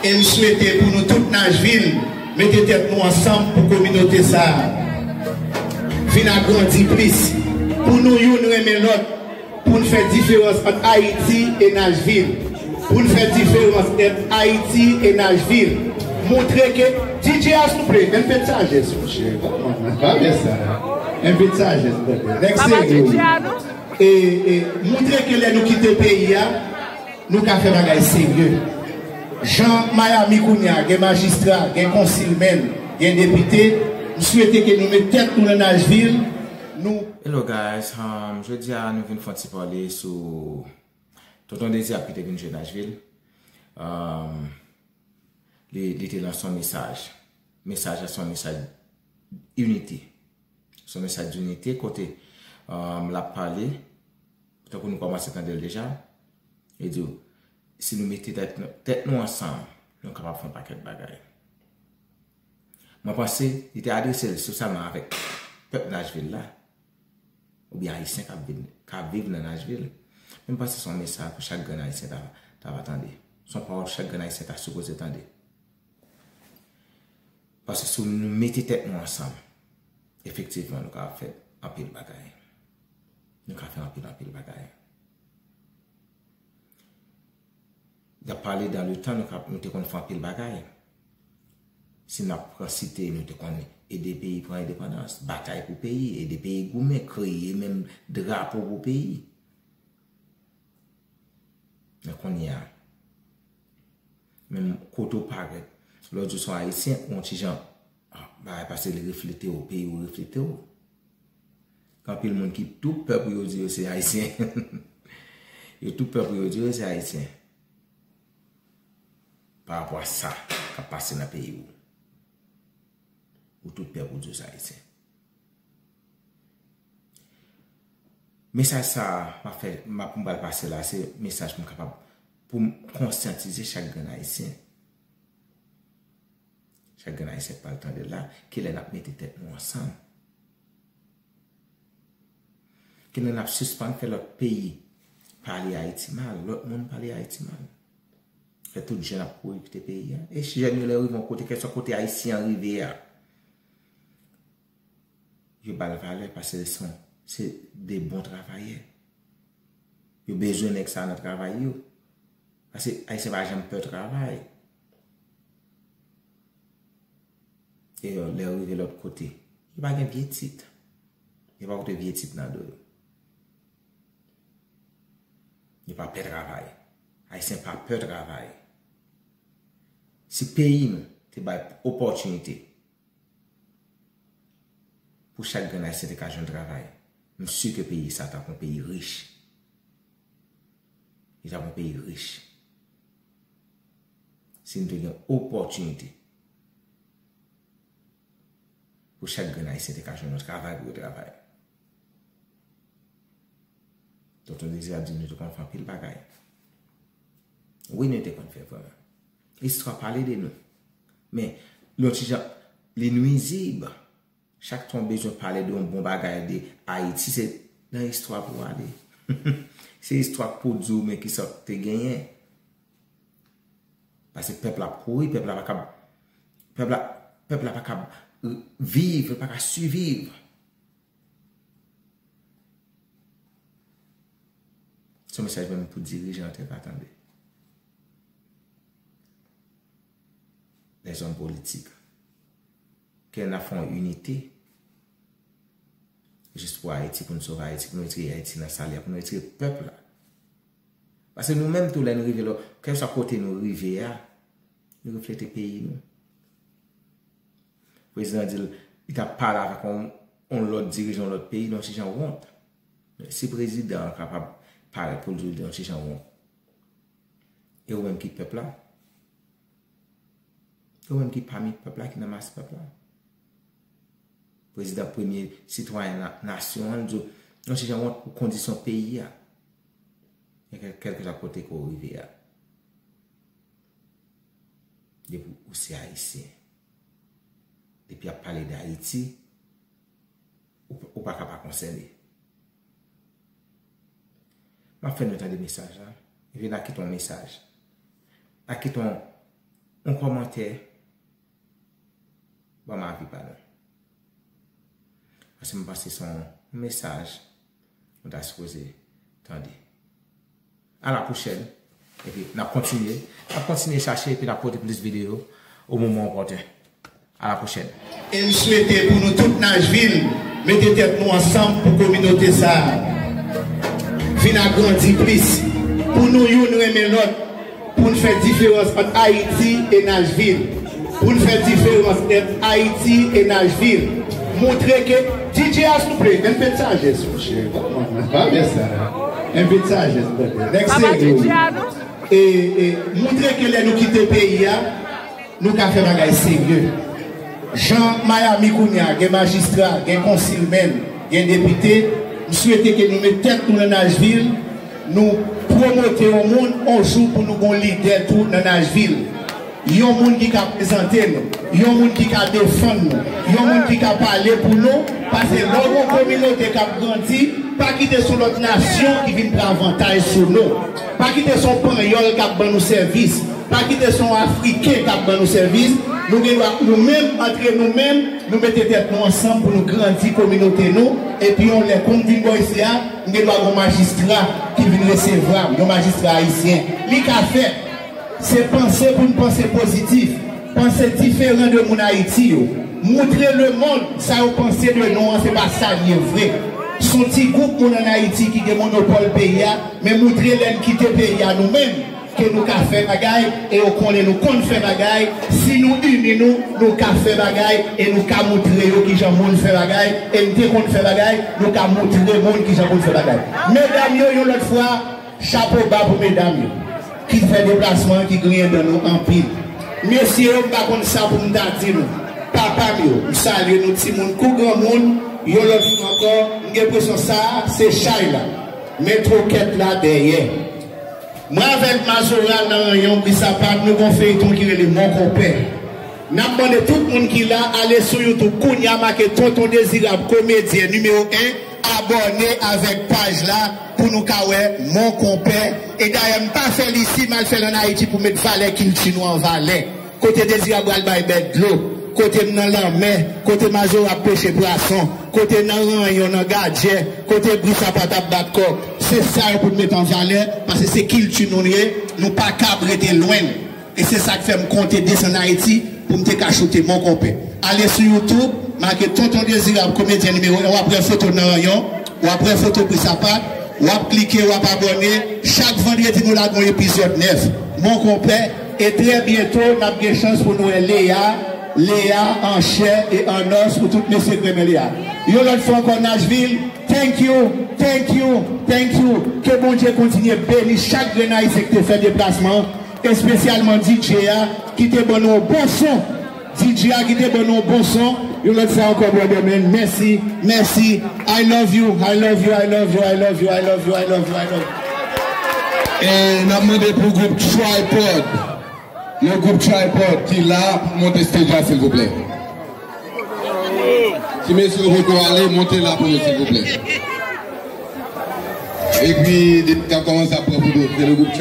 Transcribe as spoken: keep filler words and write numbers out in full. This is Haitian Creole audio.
E m swete pou nou tout Nashville mete tèt nou ansanm pou kominote sa a vin agrandi plis, pou nou youn renmen lòt, pou n fè diferans ant Ayiti e Nashville, pou n fè diferans ant Ayiti e Nashville. Montre ke D J a souple, enpe de sajès, monchè. Kòman, pa fè sa. Enpe de sajès, brother. Nèg serye, wi. E, e, montre ke lè nou kite peyi a, nou ka fè bagay serye. Jan Miami kounye a, gen majistra, gen konsilmenn, gen depite, m swete ke nou met tèt nou nan Nashville, nou Hello guys, um, jodi a nou vin fè yon ti pale sou Tonton Dezi ap kite vin jwe Nashville. Um, li, li te lanse yon mesaj. Mesaj la se yon mesaj inite. Se yon mesaj dinite kote um, l ap pale, tankou nou kòmanse tande l deja. Li di w, si nou mete tèt nou, tèt nou ansanm, nou kapab fè yon pakèt bagay. Mwen panse li te adrese l espesyalman avèk pèp Nashville la, oubyen Ayisyen k ap viv, k ap viv nan Nashville. Men m panse se yon mesaj pou chak grenn Ayisyen ta, ta va tande. Se yon pawòl chak grenn Ayisyen ta sipoze tande. Paske si nou mete tèt nou ansanm, efektivman, nou ka fè anpil bagay. Nou ka fè anpil, anpil bagay. Y ap pale dan le tan nou, ka, nou te konn fè anpil bagay. Si n ap pran site, nou te konn ede peyi pran endepandans, batay pou peyi, ede peyi goumen, kreye menm drapo pou peyi. Men kounye a, menm kote w parèt, lè w di w se yon Ayisyen, ou yon ti jan, ah, bagay pase li reflete w, peyi w reflete w. Gen anpil moun ki tou pè pou yo di yo se Ayisyen. Yo tou pè pou yo di yo se Ayisyen. Pa rapò a sa k ap pase nan peyi w. Ou tou pè pou di yo se Ayisyen. Mesaj sa a, m ap fè, m ap, m pral pase la, se mesaj pou m kapab, pou m konsyantize chak grenn Ayisyen. Chak grenn Ayisyen k pral tande l la, kilè n ap mete tèt nou ansanm. Kilè n ap sispann fè lòt peyi pale Ayiti mal, lòt moun pale Ayiti mal. Fè tout jèn ap kouri kite peyi a. E jèn yo lè yo rive yon kote, kèlkeswa kote Ayisyen an rive a, yo ba l valè paske se, se de bon travayè. Yo bezwen nèg sa nan travay yo. Paske Ayisyen pa janm pè travay. E yo, lè yo rive lòt kote, yo pa gen vye tit. Yo pa pote vye tit nan do yo. Yo pa pè travay. Ayisyen pa pè travay. Si peyi nou te bay opòtinite pou chak grenn Ayisyen te ka jwenn travay, m si ke peyi sa t ap yon peyi rich. Li t ap yon peyi rich. Si n te gen opòtinite pou chak grenn Ayisyen te ka jwenn yon travay pou yo travay. Tonton Dezi ap di nou te konn fè anpil bagay. Wi, nou te konn fè vrèman. Istwa pale de nou. Men, yon ti jan, li nwizib. Chak tan w bezwen pale de yon bon bagay de Ayiti, se nan istwa pou w ale. Se istwa k pou di w men kisa w te genyen. Paske pèp la ap kouri, pèp la pa kab, pèp la, pèp la pa kab, euh, viv, li pa ka siviv. Se yon mesaj menm pou dirijan an te ka tande. Lèzòm politik. Ke n ap fè yon inite. Jis pou Ayiti, pou n sove Ayiti, pou n retire Ayiti nan sa l ye a, pou n retire pèp la. Paske nou menm tou, lè n rive lò, kèlkeswa kote nou rive a, nou reflete peyi nou. Prezidan di l, li t ap pale avèk yon, yon lòt dirijan yon lòt peyi, li yon ti jan wont. Si prezidan an kapab parèt pou l di l yon ti jan wont, e ou menm ki pèp la? E ou menm ki pami pèp la, ki nan mas pèp la? Prezidan premye sitwayen na-, nasyon an, l di w, yon ti jan wont pou kondisyon peyi a. E kèl-, kèlkeswa kote ke w rive a. Depi w se Ayisyen. Depi y ap pale de Ayiti, ou, ou pa ka pa konsène. M ap fè nou tande mesaj la. Epi n a kite yon mesaj. N a kite yon, yon kòmantè, ban m avi pa nou. Paske m panse se yon mesaj nou ta sipoze tande. A la pwochèn. Epi n ap kontinye. N ap kontinye chache epi n ap pote plis videyo o moman opòten. A la pwochèn. E m swete pou nou tout Nashville mete tèt nou ansanm pou kominote sa a vin agrandi plis. Pou nou youn renmen lòt. Pou n fè diferans ant Ayiti e Nashville. Pou n fè diferans ant Ayiti e Nashville. Montre ke D J a souple, enpe de sajès, monchè. Kòman, pa fè sa. Enpe de sajès, brother. Nèg serye, wi. E, e, montre ke lè nou kite peyi a, nou ka fè bagay serye. Jan Miami kounye a, gen majistra, gen konsilmenn, gen depite, m swete ke nou met tèt nou nan Nashville, nou pwomote yon moun, yon jou pou nou gon lidè tou nan Nashville. Yon moun ki ka prezante nou, yon moun ki ka defann nou, yon moun ki ka pale pou nou, paske lè w gon kominote k ap grandi, pa kite se yon lòt nasyon ki vin pran avantaj sou nou. Pa kite se yon panyòl k ap ban nou sèvis. Pa kite se yon Afriken k ap ban nou sèvis. Nou gen dwa, nou menm, antre nou menm, nou mete tèt nou ansanm pou nou grandi kominote nou. Epi yon lè, kou m vin bò isi a, m gen dwa gon majistra ki vin resevwa m, yon majistra ayisyen. Li ka fèt. Se panse pou n panse pozitif. Panse diferan de moun Ayiti yo. Moutre lemonn sa yo panse de nou an, se pa sa l ye vre. Se yon ti gwoup moun ann Ayiti ki gen monopòl peyi a, men moutre lè n kite peyi a nou menm, ke nou ka fè bagay, e yo konnen nou konn fè bagay. Si nou ini nou, nou ka fè bagay, e nou ka moutre yo kijan moun fè bagay, e n te konn fè bagay, nou ka moutre moun kijan moun fè bagay. Medam yo, yon lòt fwa, chapo ba pou medam yo, ki fè deplasman an, ki griyen dan nou anpil. Mesye yo, m pa konn sa pou m ta di nou. Papa m yo, m salye nou timoun kou granmoun, yon lòt fwa ankò, m gen enpresyon sa a, se chay la. Men twokèt la dèyè. Mwen avèk Mazora nan Ranyon, Bri Sapat, nou gon feyton ki rele Mon Konpè. N ap mande tout moun ki la, ale sou YouTube kounye a, make Tonton Dezirab Komedyen nimewo en, abòne avèk paj la pou nou ka wè Mon Konpè. E dayè, m pa fè l isi, m al fè l ann Ayiti pou met valè kilti nou an valè. Kote Dezirab pral bay bèt dlo, kote m nan lanmè, kote Mazora ap peche pwason, kote nan Ranyon, nan Gadjè, kote Bri Sapat ap bat kòk. Se sa yo pou n met an valè, paske se kilti nou n ye, nou pa kab rete lwen l. E se sa k fè m konte desann Ayiti pou m te ka choute Mon Konpè. Ale sou YouTube, make Tonton Dezirab Komedyen nimewo en, w ap wè foto nan Ranyon, w ap wè foto Bri Sapat, w ap klike, w ap abòne. Chak vandredi nou lage yon epizòd nèf. Mon Konpè, e trè byento, n ap gen chans pou nou wè Lea, Lea an chè e an nòs pou tout mesye k renmen Lea. Yon lòt fwa ankò, Nashville, thank you, thank you, thank you. Ke Bondye kontinye beni chak grenn Ayisyen ki te fè deplasman an, espesyalman D J a, ki te ban nou yon bon son. D J a ki te ban nou yon bon son. Yon lòt fwa ankò, brother man. Mèsi, mèsi. I love you, I love you, I love you, I love you, I love you, I love you, I love you. E n ap mande pou gwoup Tripod. Yon gwoup Tripod ki la pou monte stage la, silvouplè. Ti mesye yo poko ale, monte la pou nou, silvouplè. Epi, depi n ap kòmanse ap pran foto, se le gwoup